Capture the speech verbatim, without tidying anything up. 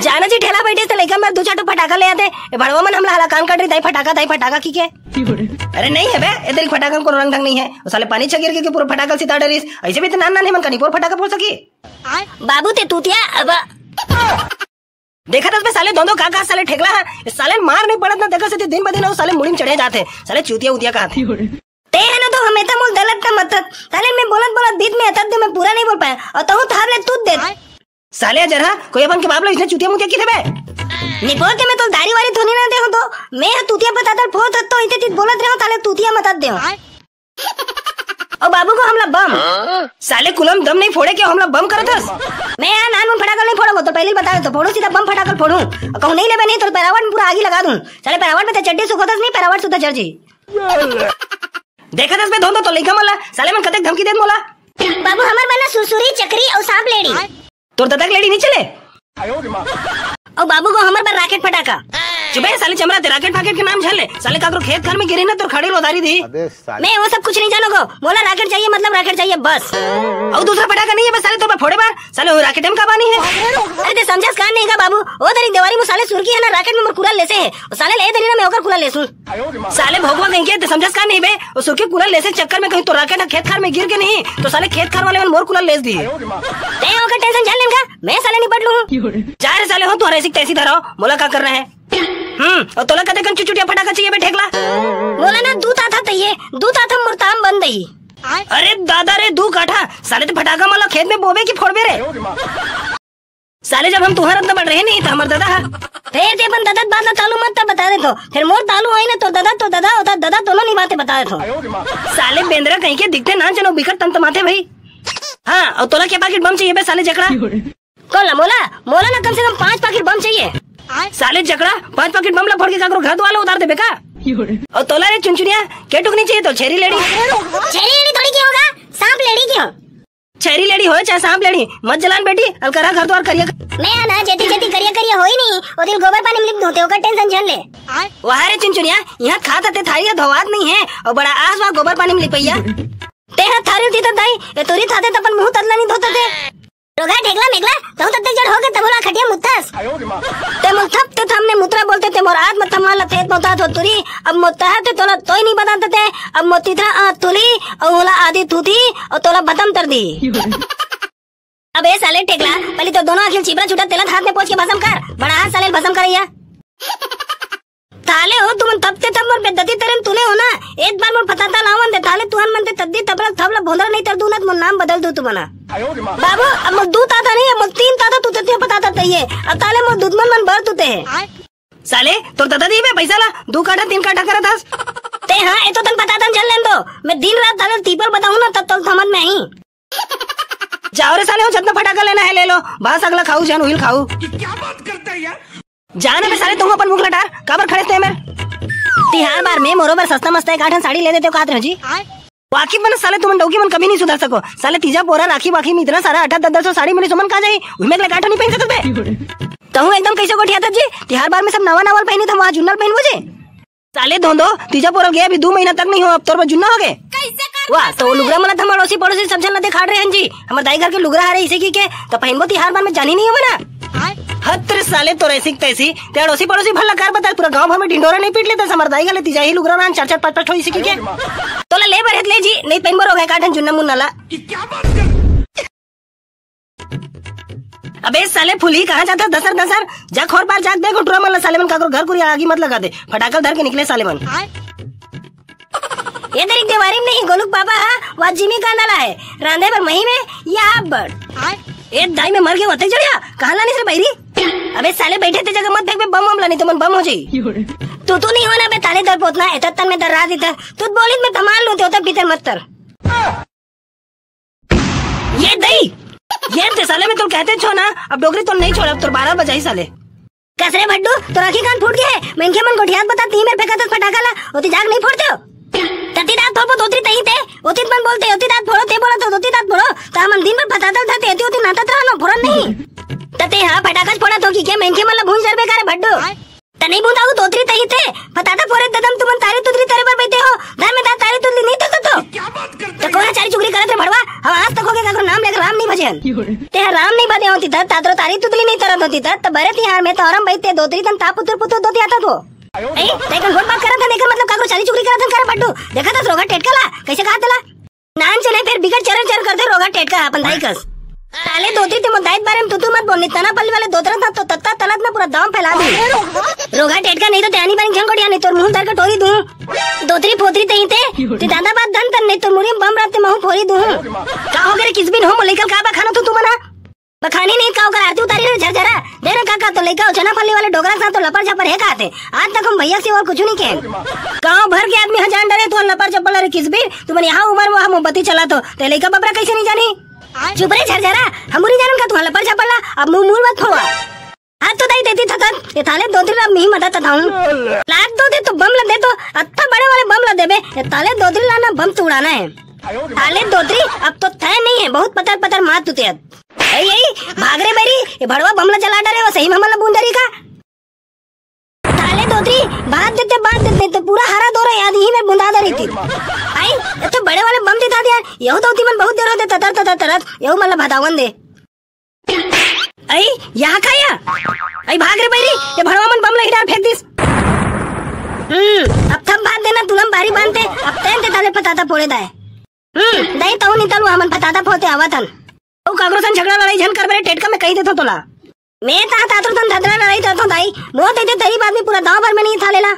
जाना जी, ठेला बैठे त लइका मन दू चार ठो फटाका ले आते। ए भड़वा मन हमला हलाकान कर रही, दाई फटाका, दाई फटाका की के। अरे नहीं हे बे, ए दरी फटाका कोनो रंग ढंग नहीं हे। ओ साले पानी छगिर के पूरा फटाका सिता डरिस। ऐसे भी त नान नान हे, मन कनी पोर फटाका फोड़ सकी। बाबू ते तूतिया, अब देखत हस बे साले धोंधो का का साले ठेकला हे। ए साले मार नहीं पड़त ना, देखत से दिन ब दिन ओ साले मुड़ी में चढ़े जात हे। साले चूतिया उतिया कहात हे। ते हे ना तो हमेशा मोल दलत का मत। साले मैं बोलत बोलत बीच में अतत दे, मैं पूरा नहीं बोल पाया। और तहु थार ले तूत दे। साले जरा कोई अपन के बाप लो इसने चूतिया मुतिया की थे बे। नहीं बोलते मैं तो दारी वारी धोनी ना दे हो तो। मैं ह तूतिया पता दल फोत तो इते तीत बोलत रहे हो, साले तूतिया मत दे हो। ओ बाबू को हमला बम। साले कुलम दम नहीं फोड़े के हमला बम करत हस। मैं यार नान मुन फटाकल नहीं फोड़ो, तो पहले ही बता दे तो फोड़ू सीधा बम फटाकल फोड़ू। और कहूँ नहीं लेबे नहीं तो पैरावट में पूरा आगी लगा दूं। साले पैरावट में तो चड्डी सुखोतस नहीं, पैरावट सुधा जर्जी। देखत हस बे धोंधो तो लइका मन ला, साले मन कतेक धमकी देत मोला। बाबू हमर बर ना सुरसुरी, चकरी अउ सांप लेड़ी। तोर ददा के लेड़ी नहीं चले। अउ बाबू को हमर बर राकेट फटाका। चुप हे साले चमरा, ते राकेट फाकेट के नाम झन ले। साले काकरो खेत खार में गिरी ना तोर खड़ी रोदारी दी। अबे साले। मैं वो सब कुछ नहीं जानो को, मोला राकेट चाहिए मतलब राकेट चाहिए बस। अउ दूसरा फटाका नहीं हे बस साले तोर बर फोड़े बर, साले वो राकेट में का बानी हे। अरे ते समझस का नहीं का बाबू, ओ दरी देवारी मु साले सुरकी हे ना राकेट में मोर कुलर लेसे हे, ओ साले ले दरी ना मैं ओकर कुलर लेसू। साले भोगवा कहीं के, ते समझस का नहीं बे? ओ सुरके कुलर लेसे चक्कर में कहीं तो राकेट खेत खार में गिर के नहीं, तो साले खेत खार वाले मन मोर कुलर लेस दी। ते ओकर टेंशन झन लेन का, मैं साले निपट लूं। जा रे साले हो, तुम्हारा ऐसी तैसी धराओ, मोला का करना हे? हम्म, और तोला कते कन चुचुटिया फटाका चाहिए बे ठेकला? मोला ना दू ताथा तइये, दू ताथा मोर ताम बन दई। अरे दादा रे, दू काठा, साले ते फटाका माला खेत में बोबे की फोड़बे रे? साले जब हम तुहार अंत बढ़ रहे नहीं तो हमर दादा हा। फिर ते अपन दादा बात ला तालू मत तब बता दे तो। फिर मोर तालू आई ना तो दादा तो दादा होता दादा दोनों नहीं बातें बता दे तो। साले बेंदरा कहीं के दिखते ना चलो बिकट तंत माथे भाई। हाँ, और तोला के पाकिट बम चाहिए बे साले जकड़ा? कौन ला मोला? मोला ना कम से कम पांच पाकिट बम चाहिए। साले जकड़ा, पांच पाकिट बम ला फोड़ के काकरो घर दुआर ला उतार देबे का? और तोला रे चुनचुनिया, के टुकनी चाहिए तो छेरी लेड़ी? छेरी लेड़ी थोड़ी की होगा, सांप लेड़ी की हो। छेरी लेड़ी होय चाहे सांप लेड़ी, मत जलान बेटी, अलकरहा घर द्वार करिया। मैं ना जेती जेती करिया करिया होई नहीं, ओ दिन गोबर पानी में लिप दूं, ते ओकर टेंशन झन ले। वाह रे चुनचुनिया, यहाँ खात हते थारी धोवात नहीं है, और बड़ा आस वाह गोबर पानी में लिपैया। तेरा थारी उठी तो दाई, ये तोरी थाते तपन मुंह ततला नहीं धोते थे। रोगा ढेकला मेघला, तहु तते जड़ होगे तभोला खटिया मुत्तस। ते मुल थप ते थमने मुत्रा बोलते ते मोर आत्म थमाला तेत मोता थो तुरी, अब मोता ते तोला तोय नहीं बताते ते, अब मोती था आ तुली, और होला आदि तूती, और तोला बतम तर दी। अबे साले टेकला, पहले तो दोनों आखिल चिपरा छुटा तेला हाथ में पोंछ के भसम कर। बड़ा हाथ साले भसम करैया। ताले हो तुमन तब ते तब मोर बेद्दती तरेन तुले हो ना। एक बार मोर पताता लावन दे ताले तुहन मन ते तद्दी तबला थबला भोंदरा नहीं तर दूनत मोर नाम बदल दू तुमना। बाबू, अब मोर दू ताता नहीं, अब मोर तीन ताता तू ते पताता तइये। अब ताले मोर दुदमन मन बर तू ते है। साले, तोर दादा दी बे पैसा ला, दू काठा तीन काठा करत हस। ते हाँ, ए तो तन पताता झन लेन दो। मैं दिन रात ताले तीपर बताऊं ना तब तल थमत में आई। जाओ रे साले हो, जतना फटाका लेना है ले लो, भास अगला खाऊ जन उहिल खाऊ। जाना बे साले, तुम अपन मुख लटार, काबर खड़े थे मेर? तिहार बार में मोरो बर सस्ता मस्ता एक आठन साड़ी ले देते हो कात रहो जी। वाकिफ मन साले तुमन डौकी मन कभी नहीं सुधर सको। साले तीजा पोरा राखी वाखी में इतना सारा अठा दस दस साड़ी मिली सुमन कहाँ जाई? उही में एक आठन नहीं पहन सकत बे। तहु एकदम कैसे गोठिया था जी? तिहार बार में सब नवा नवा पहनी था वहाँ जुन्नल पहनबो जी। साले धोंधो, तीजा पोरा गया अभी दो महीना तक नहीं हो, अब तोर बर जुन्ना हो गए। वाह, तो लुगरा मन ला त हमर अड़ोसी पड़ोसी सब झन ला देखाड़ रहे हन जी। हमर दाई घर के लुगरा हरे इसे की के, त पहिनबो तिहार बार में जानी नहीं हो ना। हत रे साले तोर ऐसी तैसी, ते अड़ोसी पड़ोसी भला कर बता, पूरा गांव भर में ढिंडोरा नहीं पीट लेता, हमर दाई घर ले तीजा ही लुगरा रहन चार चार पांच पांच ठो इसे की के। तोला ले बर हे त ले जी, नहीं पहिनबो रोग है काठन जुन्ना मुन्ना ला। अबे साले फुलही कहाँ जाता दसर दसर? जा खोर पार जाके देख टुरा मन ला साले मन काकरो घर कुरिया आगी मत लगा दे। फटाकल धर के निकले साले मन। ये दरिक देवारी में नहीं गोलुक बाबा हा, वा जिमी कांदा ला है। रांधे बर मही में या आप बड़। ए दाई में मर गए होते जड़िया, कहाँ लानिस रे बैरी? अबे साले बैठे ते जगह मत फेंक बे बम वम ला, नहीं तो मन बम हो जाई। तू तू नहीं होना बे ताले दर पोतना, एतर तन में दर रात इतर। तू बोलित में धमाल लूते होता भीतर मत तर। ये दई, ये ते साले में तुम कहते छो ना, अब डोकरी तुम नहीं छोड़ा, अब तुम बारह बजाई साले। कस रे भड्डू, तो राखी कान फूट गए है। मैं इनके मन गोठियात बता, ती मेरे फेंका तक फटाका ला, ओती जाग नहीं फोड़ते हो। तती दांत फोड़ो, दोतरी तही ते, ओती मन बोलते, ओती दांत फोड़ो, ते बोला तो ओती दांत फोड़ो, तो हम दिन भर फटातल था, ते ओती नाता तरह नो फोड़न नहीं। तते हाँ, फटाका फोड़ा तो की क्या, मैं इनके मन ला भूंज जर बेकार है भड्डू। त नहीं बूंदा हूँ तोतरी तही थे। बताता फोरे ददम तुमन तारी तुतरी तारे पर बैठे हो। घर में दा तारी तुतरी नहीं तो तो। तो कोना चारी चुगरी करत रे भड़वा। हम आज तक हो गए काकरो नाम लेकर तेहा राम नहीं बने होती त, तातरो तारी तुतली नहीं तरत होती त, त बरे तिहार में तोरम बइते दोतरी तन ताप पुतुर पुतुर दोती आता तो। ए, ते कन गोठ बात करत हन, एकर मतलब काकरो चाली चुगली करत हन, करे बड्डू। देखत हस रोगहा टेटका ला, कइसे कहाथे ला? नान चने फेर बिकट चरर चरर करथे रोगहा टेटका अपन दाई कस। ताले दोतरी ते मोर दाई बारे में तुतु मत बोल, नहीं तना पल्ली वाले दोतरा था तो तत्ता तलत ना पूरा दाम फैला दूं। रोगहा टेटका नहीं तो त्यानी बानी झंगोड़िया नहीं तोर मुंह धर के टोरी दूं। दोतरी फोतरी तही ते, ते दादा बात धन तन नहीं तोर मुरी में बम रहते महू फोरी दूं। का हो गे रे किसबिन हो, मोर लइका ल का बखानथो तुमन हा? बखानी नहीं का ओकर आरती उतारी रे झरझरा। दे रे काका तो लइका उछना फल्ली वाले डोकरा साथ तो लपर झपर हे काथे। आज तक हम भैया से और कुछ नहीं कहे। गांव भर के आदमी ह जान डरे तो लपर झपर रे किसबिन, तुमन यहाँ उम्र में मोमबत्ती चलाथो, ते लइका बबरा कइसे नहीं जानी? चुप रे झरझरा, हमू नहीं जानन का तुहा लपर झपर ला, अब मुंह मूल मत खोवा। हाथ तो दाई देती थतन, ये ताले दोतरी ला मिही मदद तथाऊं। लात दो दे तो बम ला दे तो, अत्था बड़े वाले बम ला देबे, ये ताले दोतरी ला ना बम से उड़ाना है। ताले दोतरी, अब तो तय नहीं है, बहुत पतर पतर मार तू ते। ए, ए, भाग रे बैरी, ये भड़वा बम ला जला डरे, वो सही में हमन ला बूंद डरी का? ताले दोतरी, बात देते, बात देते, तो पूरा हरा दो रे याद, यही में बुंदा डरी थी। आई, ये तो बड़े वाले बम दिखा दिया, यहू तो होती मन बहुत देर होते, ततर, ततर, तरत, यहू मन ला भदावन दे। आई, यहाँ का या? आई, भाग रे बैरी, ये भड़वा मन बम लही डार फेंक दिस। हम्म, अब थम बांध देना, तुलम बारी बांधते, अब तैन ते ताले पताता फोड़े दाए। हम्म, दाई तहु नितलू हमन पताता फोड़ते आवत हन। ओ काकरो सन झगड़ा लड़ाई झन कर मेरे टेटका में कही देथो तोला। मैं ता तातरो तन धदरा लड़ाई करथो दाई, मोर देते तरी बात में पूरा गांव भर में नहीं था लेला।